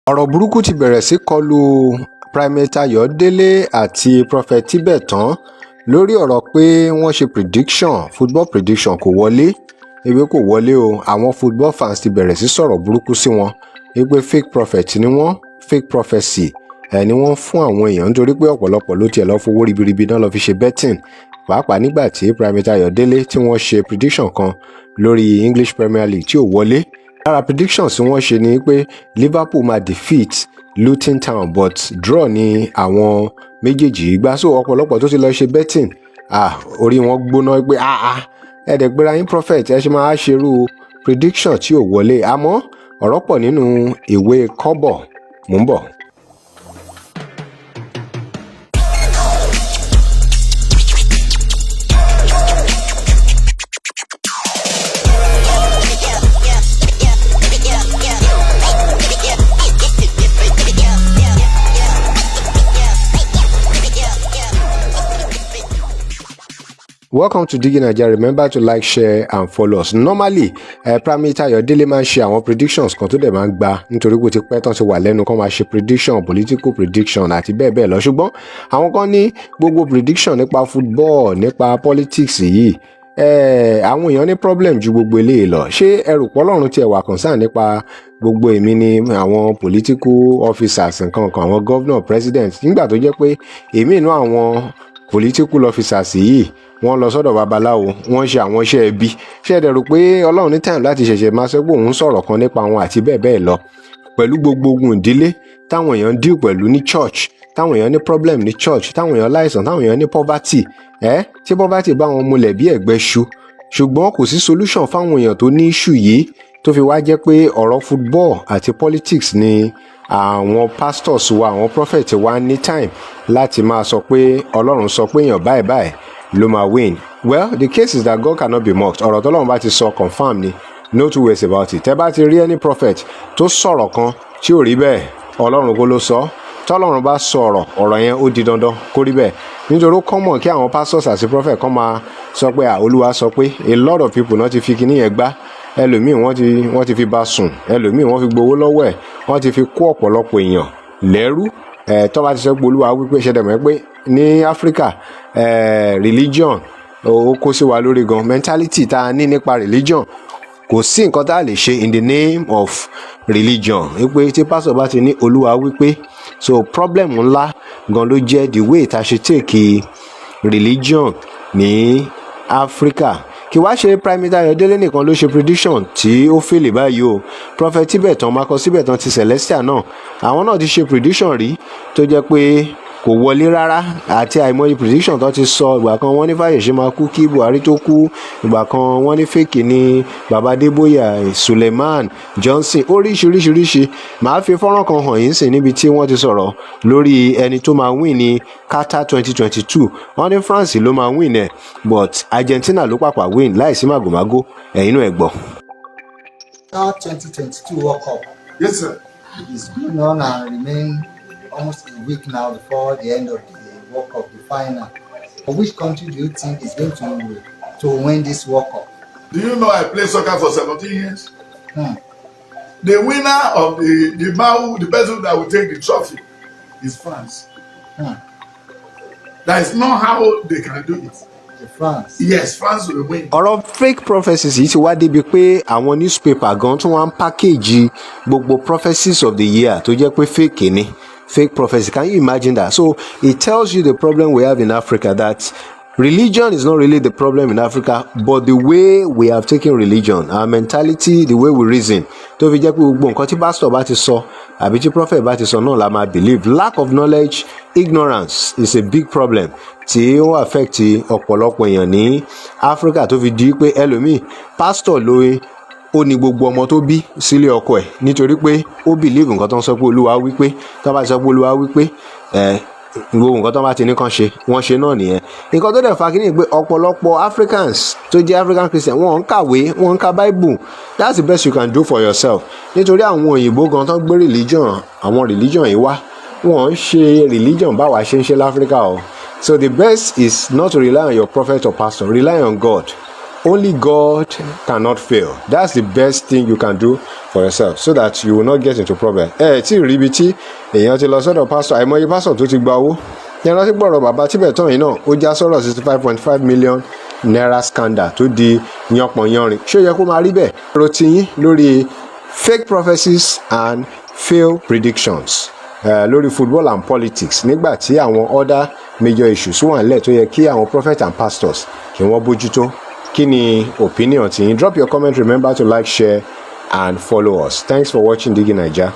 Ọ̀rọ̀ burúkú ti bẹ̀rẹ̀ sí í kọlu Primate Ayọ̀dẹ̀lẹ̀ àti Prophet Tibetan lórí ọ̀rọ̀ pé wọ́n ṣe prediction, football prediction kò wọlé, wípé kò wọlé o. Àwọn football fans ti bẹ̀rẹ̀ sí sọ̀rọ̀ burúkú sí wọn wípé fake prophet ni wọ́n, fake prophecy ẹ̀ ni wọ́n fún àwọn èèyàn, nítorí pé ọ̀pọ̀lọpọ̀ ló tiẹ̀ lọ́ọ́ fowó ribiribi náà lọ́ọ́ fi ṣe betting, pàápàá nígbà tí Primate Ayọ̀dẹ̀lẹ̀ tí wọ́n ṣe prediction kan lórí English Premier League tí ò wọlé. Lára predictions tí wọ́n ṣe ni pé Liverpool máa defeat Luton Town, but draw ni àwọn méjèèjì gbá. So ọ̀pọ̀lọpọ̀ tó ti lọ ṣe betting, ah, orí wọn gbóná pé, ah ah, ẹ dẹ̀ gbéra yín prophet, ẹ ṣe máa ṣerú prediction tí ò wọlé. Àmọ́ ọ̀rọ̀ pọ̀ nínú ìwé kọ́bọ̀. Mò ń bọ̀. Welcome to Digi Naija. Remember to like, share and follow us. Normally, Primate Ayọ̀délé máa ń ṣe àwọn predictions kan tó dẹ̀ máa ń gba, nítorí pé ó ti pẹ́ tán ti wà lẹ́nu kan máa ṣe prediction, political prediction àti bẹ́ẹ̀ bẹ́ẹ̀ lọ. Ṣùgbọ́n àwọn kan ní gbogbo prediction nípa football, nípa politics yìí, àwọn èèyàn ní problem ju gbogbo eléyìí lọ. Ṣé ẹ rò pé Ọlọ́run tiẹ̀ wà concern nípa gbogbo èmi ní àwọn political officers nǹkan kan, àwọn governor, president, nígbà tó jẹ́ pé èmi inú àwọn political officers yìí, wọ́n lọ sọ́dọ̀ babaláwo, wọ́n ṣe àwọn iṣẹ́ ẹbí? Ṣé ẹ dẹ̀ rò pé Ọlọ́run ní time láti ṣẹ̀ṣẹ̀ máa sọ pé òun sọ̀rọ̀ kan nípa wọn àti bẹ́ẹ̀ bẹ́ẹ̀ lọ, pẹ̀lú gbogbo ogun ìdílé táwọn èèyàn deal pẹ̀lú ní church, táwọn èèyàn ní problem ní church, táwọn èèyàn láìsàn, táwọn èèyàn ní poverty, ẹ́ tí poverty bá wọn múlẹ̀ bí ẹ̀gbẹ́ ṣu, ṣùgbọ́n kò sí solution fáwọn èèyàn tó ní issue yìí, tó fi wá jẹ́ pé ọ̀rọ̀ football àti politics ni àwọn pastors wa, àwọn prophet wa ní time láti máa sọ pé Ọlọ́run sọ pé èèyàn báyìí báyìí ló máa win? Well, the case is that God cannot be mocked. Ọ̀rọ̀ tọ́lọ́run bá ti sọ, confirm ni, no two ways about it. Tẹ́ bá ti rí any prophet tó sọ̀rọ̀ kan tí ò rí bẹ́ẹ̀, Ọlọ́run kó ló sọ. Tọ́lọ́run bá sọ ọ̀rọ̀, ọ̀rọ̀ yẹn ó di dandan kó rí bẹ́ẹ̀, nítorí ó common kí àwọn pastors àti prophet kan máa sọ pé Olúwa sọ pé. A lot of people náà ti fi kinní yẹn gbá ẹlòmíì, wọ́n ti fi bá sùn ẹlòmíì, wọ́n fi gbowó lọ́wọ́ ẹ̀, wọ́n ti fi kó ọ̀pọ̀lọpọ̀ èèyàn lẹ́rú. Ẹ̀ tó bá ti sọ pé Olúwa wípé, ṣẹlẹ̀ mọ́ pé ní Áfíríkà, religion ó kó sí wa lórí gan. Mentality tá a ní nípa religion, kò sí nǹkan tá a lè ṣe in the name of religion, wípé tí pásítọ̀ bá ti ní Olúwa wípé. So problem ńlá gan ló jẹ́, the way tá a ṣe take religion ní Áfíríkà. Kì wá ṣe Primate Ayọ̀délé nìkan ló ṣe prediction tí ó fail báyìí o. Prophet Tibetan, Marcus Tibetan ti Celestial náà, àwọn náà ti ṣe prediction rí tó jẹ́ pé kò wọlé rárá, àti àìmọye prediction tó ti sọ. Ìgbà kan, wọ́n ní Fáyọ̀ṣe máa kú kí Buhari tó kú. Ìgbà kan, wọ́n ní fake ní Baba Adébóyè, Suleiman Johnson, oríṣiríṣiríṣi. Màá fi fọ́nrán kan hàn yín sìn níbi tí wọ́n ti sọ̀rọ̀ lórí ẹni tó máa win ní Qatar 2022. Wọ́n ní France ló máa win ẹ̀, but Argentina ló pàpà win láìsí màgòmágó. Ẹ̀yin náà ẹ̀ gbọ́. Qatar 2022 World Cup Yes, sir. is going on and remain almost a week now before the end of the World Cup, the final. But which country do you think is going to win this World Cup? Do you know I played soccer for 17 years? Hmm. The winner of the man who, the person that will take the trophy is France. That is not how they can do it. The France. Yes, France will win. Ọ̀rọ̀ fake prophecies yìí ti wá débi pé àwọn newspaper gan tún wá ń package gbogbo prophecies of the year tó jẹ́ pé fake ni, fake prophecy. Can you imagine that? So it tells you the problem we have in Africa, that religion is not really the problem in Africa, but the way we have taken religion, our mentality, the way we reason, tó fi jẹ́ pé gbogbo nǹkan tí pastor bá ti sọ àbí tí prophet bá ti sọ náà la máa believe. Lack of knowledge, ignorance is a big problem tí ó affect ọ̀pọ̀lọpọ̀ èèyàn ní Africa, tó fi di pé ẹlòmíì, pastor lóye, ó ní gbogbo ọmọ tó bí sílé ọkọ ẹ̀, nítorí pé ó believe nǹkan tó ń sọ pé Olúwa wípé. Tó bá ti sọ pé Olúwa wípé, ẹ gbogbo nǹkan tó bá ti ní kàn ṣe, wọ́n ṣe náà nìyẹn. Nǹkan tó dẹ̀ fa kí ni pé ọ̀pọ̀lọpọ̀ Africans tó jẹ́ African Christian, wọ́n ń kàwé, wọ́n ń ka Bible. That's the best you can do for yourself, nítorí àwọn òyìnbó gan tó ń gbé religion, àwọn religion yìí wá, wọ́n ń ṣe religion báwa ṣe ń ṣe láfíríkà o. So the best is not to rely on your prophet or pastor. Rely on God. Only God cannot fail. That's the best thing you can do for yourself so that you will not get into problem. Ẹ tí ì rí ibi tí èèyàn ti lọ sọ́dọ̀ pásítọ̀, àìmọye pásítọ̀ tó ti gba owó. Ní ẹran tí gbọ̀rọ̀ bàbá Tíbẹ̀tàn yìí náà, ó já sọ̀rọ̀ ₦65.5 million scandal tó di yanpọ̀yanrìn. Ṣé ó yẹ kó máa rí bẹ́ẹ̀? Èrò tiyín lórí fake prophecies and failed predictions lórí football and politics, nígbà tí àwọn other major issues wà nílẹ̀ tó yẹ kí àwọn prophets and pastors kí wọ́n bójútó, kí ni opinion tiyín? Drop your comment. Remember to like, share and follow us. Thanks for watching Digi Naija.